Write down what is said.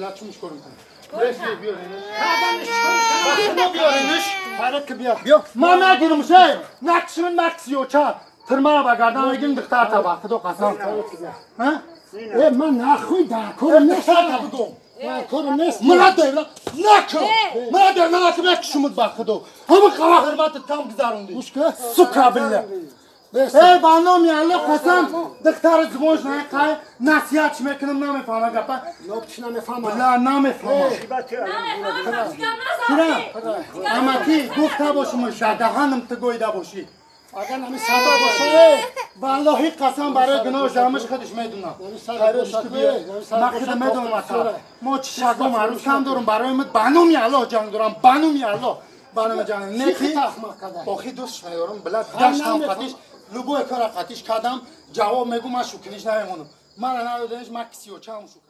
била чумш корм кун. Ресли биёриниш. Биёриниш. Фарқ биё. Биё. Ман нагирам шей. Накшимин наксиё ча. Тирма ба гардан мегирим духтар та ба худо қасам. Ҳа? Э ман нахуй дар корм нест. Духтар та бугум. Дар корм нест. Мана девла накун. Мана девла накун накшимит ба худо. Ҳама қава ҳурмати там гузаронди. Гӯш кун. Сука бilla. Эй ба номи Аллоҳ қасам духтари зубонш нақай насиҳат мекунам намефаҳма гапа. Нобчи намефаҳма. Ла намефаҳма. Амаки гуфта бошум шадаҳанам ту гӯида бошӣ. Агар нами садо боша, валлоҳи қасам барои гуноҳ жамиш худаш медонам. Ман худам медонам ака. Мо чӣ шаго маъруф кам дорам барои ман ба номи Аллоҳ ҷанг дорам, ба номи Аллоҳ. Ба номи ҷанг. Не ки охи дӯстш медорам, била гаштам қатиш, любой кора қатиш кардам, ҷавоб мегӯ ман шукриш намемонам. Мана надоданиш ман кисиёчаам шуд.